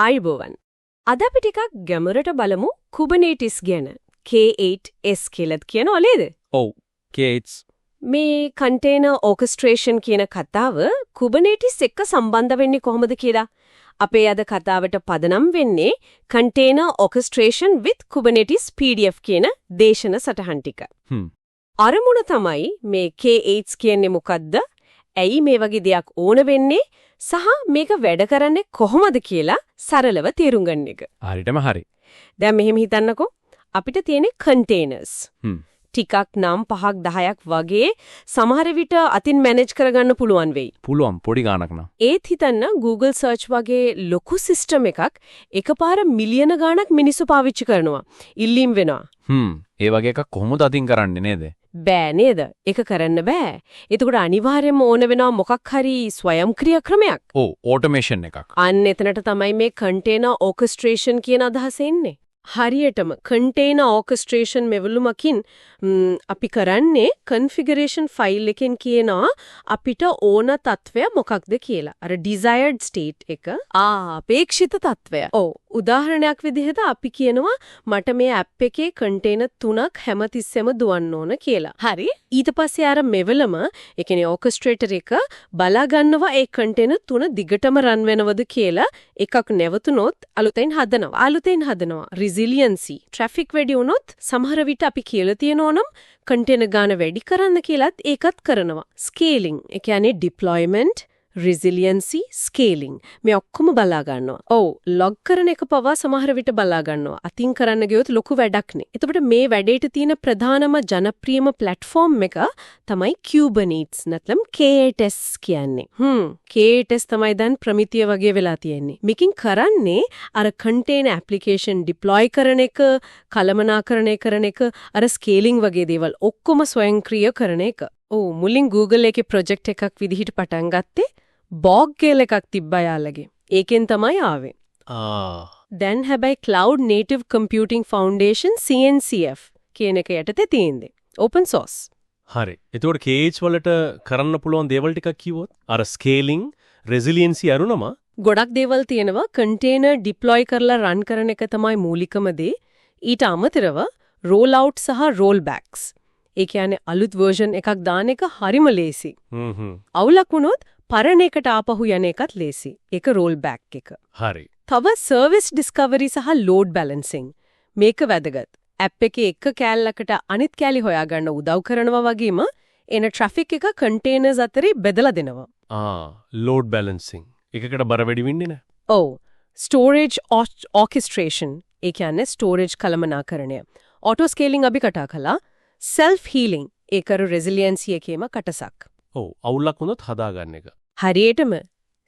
ආයුබෝවන්. අද අපි ටිකක් ගැඹුරට බලමු Kubernetes ගැන. K8s කියලාත් කියනවා නේද? ඔව්, K8s. මේ කන්ටේනර් ඕකස්ට්‍රේෂන් කියන කතාව Kubernetes එක්ක සම්බන්ධ වෙන්නේ කොහොමද කියලා. අපේ අද කතාවට පදනම් වෙන්නේ Container Orchestration with Kubernetes PDF කියන දේශන සටහන් ටික. අරමුණ තමයි මේ K8s කියන්නේ මොකද්ද? ඇයි මේ වගේ දෙයක් ඕන වෙන්නේ? සහ මේක වැඩ කරන්නේ කොහොමද කියලා සරලව තේරුම් ගන්න එක. හරියටම හරි. දැන් මෙහෙම හිතන්නකෝ, අපිට තියෙන කන්ටේනර්ස් ටිකක් නම් පහක් 10ක් වගේ සමහර විට අතින් මැනේජ් කරගන්න පුළුවන් වෙයි. පුළුවන් පොඩි ගාණක් නම්. ඒත් හිතන්න, Google search වගේ ලොකු සිස්ටම් එකක් එකපාර මිලියන ගාණක් මිනිස්සු පාවිච්චි කරනවා. ඉල්ලීම් වෙනවා. ඒ වගේ එකක් කොහොමද අතින් කරන්නේ නේද? බෑ නේද? ඒක කරන්න බෑ. එතකොට අනිවාර්යයෙන්ම ඕන වෙනවා මොකක් හරි ස්වයංක්‍රීය ක්‍රමයක්. ඔව්, ඔටෝමේෂන් එකක්. අන්න එතනට තමයි මේ කන්ටේනර් ඕකස්ට්‍රේෂන් කියන අදහස එන්නේ. හරියටම කන්ටේනර් ඕකස්ට්‍රේෂන් මෙවලුමකින් අපි කරන්නේ කන්ෆිගරේෂන් ෆයිල් එකෙන් කියනවා අපිට ඕන තත්වය මොකක්ද කියලා. අර desired state එක. අපේක්ෂිත තත්වය. ඔව්. උදාහරණයක් විදිහට අපි කියනවා මට මේ ඇප් එකේ කන්ටේනර් තුනක් හැමතිස්සෙම දුවන්න ඕන කියලා. හරි. ඊට පස්සේ අර මෙවලම, ඒ කියන්නේ ඕකස්ට්‍රේටර් එක බලා ගන්නවා ඒ කන්ටේනර් තුන දිගටම රන් වෙනවද කියලා. එකක් නැවතුනොත් අලුතෙන් හදනවා. අලුතෙන් හදනවා. රිසිලියන්සි. ට්‍රැෆික් වැඩි වුණොත් සමහර විට අපි කියලා තියෙනවා නම් කන්ටේනර් ගාන වැඩි කරන්න කියලාත්, ඒකත් කරනවා. ස්කේලිං. ඒ කියන්නේ ඩිප්ලොයිමන්ට්, රිසිලියන්සි, ස්කේලිං මේ ඔක්කොම බලා ගන්නවා. ඔව්, ලොග් කරන එක පවා සමහර විට බලා ගන්නවා. අතින් කරන්න ගියොත් ලොකු වැඩක් නේ. එතකොට මේ වැඩේට තියෙන ප්‍රධානම ජනප්‍රියම ප්ලැට්ෆෝම් එක තමයි Kubernetes නැත්නම් K8s කියන්නේ. K8s තමයි දැන් ප්‍රමිතිය වගේ වෙලා තියෙන්නේ. මේකෙන් කරන්නේ අර කන්ටේනර් ඇප්ලිකේෂන් ඩිප්ලොයි කරන එක, කළමනාකරණය කරන එක, අර ස්කේලිං වගේ දේවල් ඔක්කොම ස්වයංක්‍රීය කරන එක. ඔව්, මුලින් Google එකේ ප්‍රොජෙක්ට් එකක් විදිහට පටන් ගත්තේ. බෝග් කියලා එකක් තිබ්බා යාළගේ. ඒකෙන් තමයි ආවේ. දැන් හැබැයි Cloud Native Computing Foundation, CNCF කියන එක යටතේ තියෙන්නේ. Open source. හරි. එතකොට K8s වලට කරන්න පුළුවන් දේවල් ටිකක් කිව්වොත්, අර ස්කේලිං, රෙසිලියන්සි අරුණම. ගොඩක් දේවල් තියෙනවා. කන්ටේනර් ඩිප්ලොයි කරලා රන් කරන එක තමයි මූලිකම දේ. ඊට අමතරව රෝල් අවුට් සහ රෝල් බැක්ස්. ඒ කියන්නේ අලුත් වර්ෂන් එකක් දාන එක හරිම ලේසි. හ්ම් හ්ම්. අවුලක් වුණොත් පරණ එකට ආපහු යන එකත් ලේසි. ඒක රෝල් බැක් එක. තව සර්විස් ඩිස්කවරි සහ ලෝඩ් බැලන්සිං. මේක වැදගත්. ඇප් එකේ එක කෑල්ලකට අනිත් කෑලි හොයාගන්න උදව් කරනවා වගේම එන ට්‍රැෆික් එක කන්ටේනර්ස් අතරේ බෙදලා දෙනවා. Load balancing. එකකට බර වැඩි වෙන්නේ නෑ. ඔව්. ස්ටෝරේජ් ඕකෙස්ට්‍රේෂන්. ඒ කියන්නේ ස්ටෝරේජ් කළමනාකරණය. ඔටෝ ස්කේලිං අපි කතා කළා. සෙල්ෆ් හීලිං, ඒක අර රෙසිලියන්සි එකේම කොටසක්. ඔව්, අවුලක් වුණොත් හදාගන්න එක. හරියටම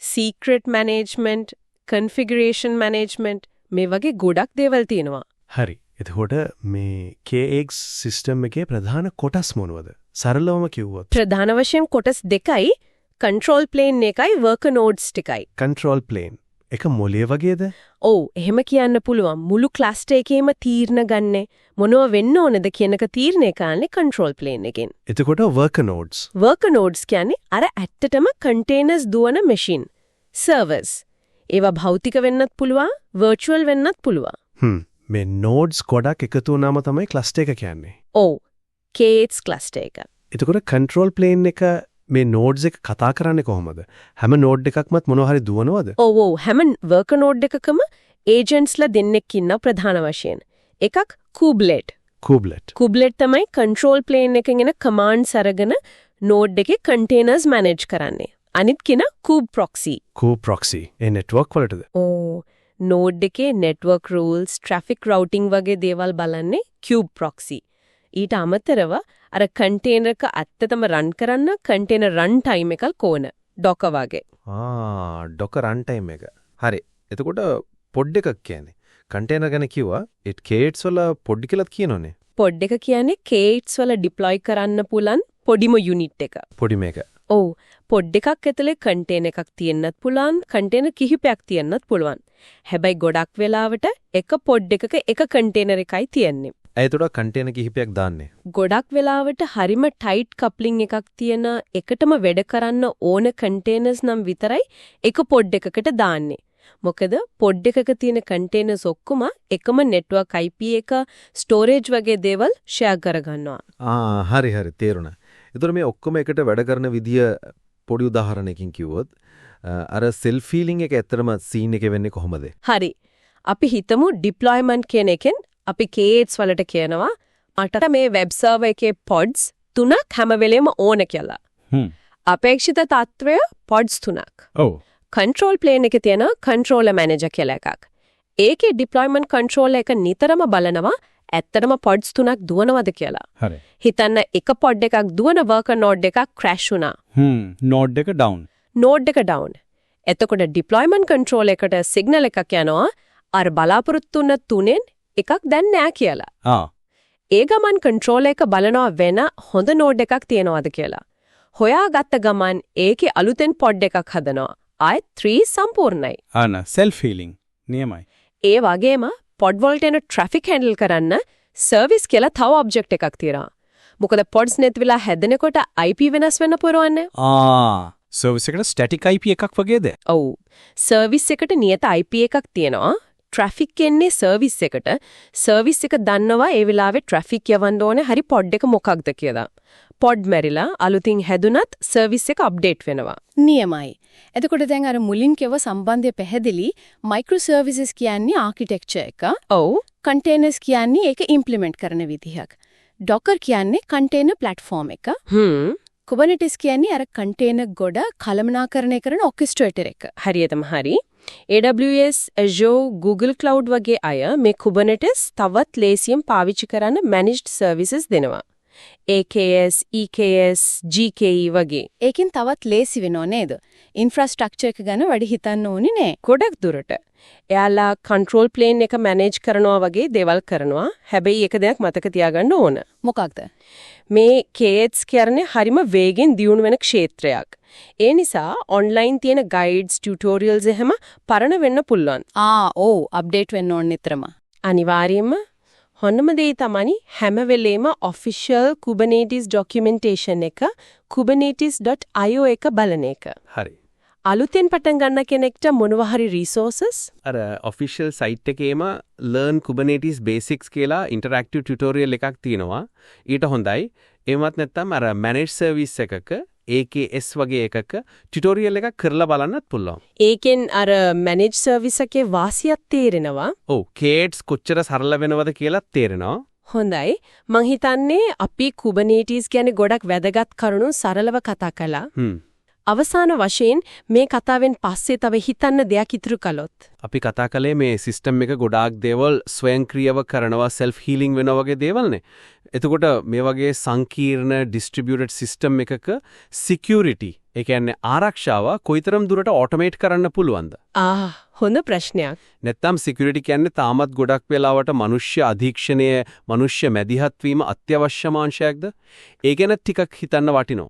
සීක්‍රට් මැනේජ්මන්ට්, කන්ෆිගරේෂන් මැනේජ්මන්ට් මේ වගේ ගොඩක් දේවල් තියෙනවා. හරි. එතකොට මේ K8s system එකේ ප්‍රධාන කොටස් මොනවද? සරලවම කිව්වොත්. ප්‍රධාන වශයෙන් කොටස් දෙකයි, කන්ට්‍රෝල් ප්ලේන් එකයි වර්කර් නෝඩ්ස් ටිකයි. කන්ට්‍රෝල් ප්ලේන් එක මොලේ වගේද? ඔව්, එහෙම කියන්න පුළුවන්. මුළු ක්ලස්ටර් එකේම තීරණ ගන්නෙ, මොනව වෙන්න ඕනද කියන එක තීරණය කරන්නේ කන්ට්‍රෝල් ප්ලේන් එකෙන්. එතකොට වර්කර් නෝඩ්ස්? වර්කර් නෝඩ්ස් කියන්නේ අර ඇත්තටම කන්ටේනර්ස් දුවන මැෂින්, සර්වර්ස්. ඒවා භෞතික වෙන්නත් පුළුවන්, වර්චුවල් වෙන්නත් පුළුවන්. මේ නෝඩ්ස් ගොඩක් එකතු වුණාම තමයි ක්ලස්ටර් එක කියන්නේ. ඔව්, K8s cluster එක. එතකොට කන්ට්‍රෝල් ප්ලේන් එක මේ නෝඩ්ස් එක කතා කරන්නේ කොහොමද? හැම නෝඩ් එකක්මත් මොනවා හරි දුවනවද? ඔව්, හැම වර්කර් නෝඩ් එකකම ඒජන්ට්ස්ලා දෙන්නෙක් ඉන්නවා ප්‍රධාන වශයෙන්. එකක් kubelet. Kubelet. Kubelet තමයි කන්ට්‍රෝල් ප්ලේන් එකෙන් එන කමාන්ඩ්ස් අරගෙන නෝඩ් එකේ කන්ටේනර්ස් මැනේජ් කරන්නේ. අනිත් කෙනා kube proxy. Kube proxy. ඒ නෙට්වර්ක් වලටද? ඔව්. නෝඩ් එකේ නෙට්වර්ක් රූල්ස්, ට්‍රැෆික් රවුටිං වගේ දේවල් බලන්නේ kube proxy. ඊට අමතරව අර කන්ටේනර් එක ඇත්තටම රන් කරන්න කන්ටේනර් රන් ටයිම් එකක් ඕන. Docker වගේ. ආ, Docker රන් ටයිම් එක. හරි. එතකොට පොඩ් එකක් කියන්නේ, කන්ටේනර් ගැන කිව්වා. ඒත් K8s වල පොඩ් කියලාත් කියනෝනේ. පොඩ් එක කියන්නේ K8s වල ඩිප්ලොයි කරන්න පුළුවන් පොඩිම යුනිට් එක. පොඩි මේක. ඔව්. පොඩ් එකක් ඇතුලේ කන්ටේනර් එකක් තියෙන්නත් පුළුවන්, කන්ටේනර් කිහිපයක් තියෙන්නත් පුළුවන්. හැබැයි ගොඩක් වෙලාවට එක පොඩ් එකක එක කන්ටේනර් එකයි තියෙන්නේ. ඇයි එතකොට කන්ටේනර් කිහිපයක් දාන්නේ? ගොඩක් වෙලාවට හරිම ටයිට් කප්ලිං එකක් තියෙන, එකටම වැඩ කරන්න ඕන කන්ටේනර්ස් නම් විතරයි එක පොඩ් එකකට දාන්නේ. මොකද පොඩ් එකක තියෙන කන්ටේනර්ස් ඔක්කොම එකම නෙට්වර්ක් IP එක, ස්ටෝරේජ් වගේ දේවල් ෂෙයා කරගන්නවා. ආ, හරි හරි, තේරුණා. එතකොට මේ ඔක්කොම එකට වැඩ කරන විදිය පොඩි උදාහරණයකින් කිව්වොත්, අර සෙල්ෆ් හීලින් එක ඇත්තටම සීන් එකේ වෙන්නේ කොහොමද? හරි. අපි හිතමු ඩිප්ලොයිමන්ට් කියන එකෙන් අපි K8s වලට කියනවා මට මේ වෙබ් සර්වර් එකේ පොඩ්ස් තුනක් හැම වෙලේම ඕන කියලා. අපේක්ෂිත තත්ත්වය පොඩ්ස් තුනක්. කන්ට්‍රෝල් ප්ලේන් එකේ තියෙන කන්ට්‍රෝලර් මැනේජර් කියලා එකක්. ඒකේ ඩිප්ලොයිමන්ට් කන්ට්‍රෝලර් එක නිතරම බලනවා ඇත්තටම පොඩ්ස් තුනක් දුවනවද කියලා. හිතන්න එක පොඩ් එකක් දුවන වර්කර් නෝඩ් එකක් ක්‍රැෂ් වුණා. නෝඩ් එක ඩවුන්. නෝඩ් එක ඩවුන්. එතකොට ඩිප්ලොයිමන්ට් කන්ට්‍රෝලර් එකට සිග්නල් එකක් යනවා අර බලාපොරොත්තු වුණ තුනෙන් එකක් දැන් නෑ කියලා. ඒ ගමන් කන්ට්‍රෝලර් එක බලනවා වෙන හොඳ නෝඩ් එකක් තියෙනවද කියලා. හොයාගත්ත ගමන් ඒකේ අලුතෙන් පොඩ් එකක් හදනවා. ආයෙත් 3 සම්පූර්ණයි. අන්න සෙල්ෆ් හීලින්. නියමයි. ඒ වගේම පොඩ් වලට එන ට්‍රැෆික් හැන්ඩල් කරන්න සර්විස් කියලා තව ඔබ්ජෙක්ට් එකක් තියෙනවා. මොකද පොඩ්ස් නැති වෙලා හැදෙනකොට IP වෙනස් වෙන්න පුළුවන්. ආ, සර්විස් එකට ස්ටැටික් IP එකක් වගේද? ඔව්. සර්විස් එකට නියත IP එකක් තියෙනවා. ට්‍රැෆික් එන්නේ සර්විස් එකට. සර්විස් එක දන්නවා ඒ වෙලාවේ ට්‍රැෆික් යවන්න ඕනේ හරි පොඩ් එක මොකක්ද කියලා. පොඩ් මැරිලා අලුතින් හැදුනත් සර්විස් එක අප්ඩේට් වෙනවා. නියමයි. එතකොට දැන් අර මුලින් කිව්ව සම්බන්ධය පැහැදිලි. මයික්‍රෝ සර්විසස් කියන්නේ ආකිටෙක්චර් එක. කන්ටේනර්ස් කියන්නේ ඒක ඉම්ප්ලිමන්ට් කරන විදිහක්. Docker කියන්නේ කන්ටේනර් ප්ලැට්ෆෝම් එක. Kubernetes කියන්නේ අර කන්ටේනර් ගොඩ කළමනාකරණය කරන ඔකෙස්ට්‍රේටර් එක. හරියටම හරි. AWS, Azure, Google Cloud වගේ අය මේ Kubernetes තවත් ලේසියෙන් පාවිච්චි කරන්න managed services දෙනවා. AKS, EKS, GKE වගේ. ඒකෙන් තවත් ලේසි වෙනව නේද? ඉන්ෆ්‍රාස්ට්‍රක්චර් එක ගැන වැඩි හිතන්න ඕනේ නෑ. ගොඩක් දුරට. එයාලා කන්ට්‍රෝල් ප්ලේන් එක මැනේජ් කරනවා වගේ දේවල් කරනවා. හැබැයි එක දෙයක් මතක තියාගන්න ඕන. මොකක්ද? මේ K8s කියන්නේ හරිම වේගෙන් දියුණු වෙන ක්ෂේත්‍රයක්. ඒ නිසා ඔන්ලයින් තියෙන ගයිඩ්ස්, ටියුටෝරියල්ස් එහෙම පරණ වෙන්න පුළුවන්. ආ, ඔව්, අප්ඩේට් වෙන්න ඕන නිතරම. අනිවාර්යයෙන්ම. හොඳම දේ තමයි හැම වෙලේම ඔෆිෂියල් Kubernetes documentation එක kubernetes.io එක බලන එක. අලුතෙන් පටන් ගන්න කෙනෙක්ට මොනවා හරි රිසෝසස්? අර ඔෆිෂියල් සයිට් එකේම learn Kubernetes basics කියලා ඉන්ටරැක්ටිව් ටියුටෝරියල් එකක් තියෙනවා. ඊට හොඳයි. එහෙමත් නැත්නම් අර මැනේජ් සර්විස් එකක AKS වගේ එකක ටියුටෝරියල් එකක් කරලා බලන්නත් පුළුවන්. ඒකෙන් අර මැනේජ් සර්විස් එකේ වාසියක් තේරෙනවා. ඔව්, K8s කොච්චර සරල වෙනවද කියලාත් තේරෙනවා. හොඳයි. මං හිතන්නේ අපි Kubernetes ගැන ගොඩක් වැදගත් කරුණු සරලව කතා කළා. අවසාන වශයෙන් මේ කතාවෙන් පස්සේ තව හිතන්න දෙයක් ඉතුරු කළොත්? අපි කතා කළේ මේ සිස්ටම් එක ගොඩාක් දේවල් ස්වයංක්‍රීයව කරනවා, සෙල්ෆ් හීලින් වෙනවා වගේ දේවල්නේ. එතකොට මේ වගේ සංකීර්ණ ඩිස්ට්‍රිබියුටඩ් සිස්ටම් එකක සිකියුරිටි, ඒ කියන්නේ ආරක්ෂාව කොයිතරම් දුරට ඔටෝමේට් කරන්න පුළුවන්ද? ආ, හොඳ ප්‍රශ්නයක්. නැත්තම් සිකියුරිටි කියන්නේ තාමත් ගොඩක් වෙලාවට මනුෂ්‍ය අධීක්ෂණය, මනුෂ්‍ය මැදිහත් වීම අත්‍යවශ්‍යම අංශයක්ද? ඒ ගැන ටිකක් හිතන්න වටිනවා.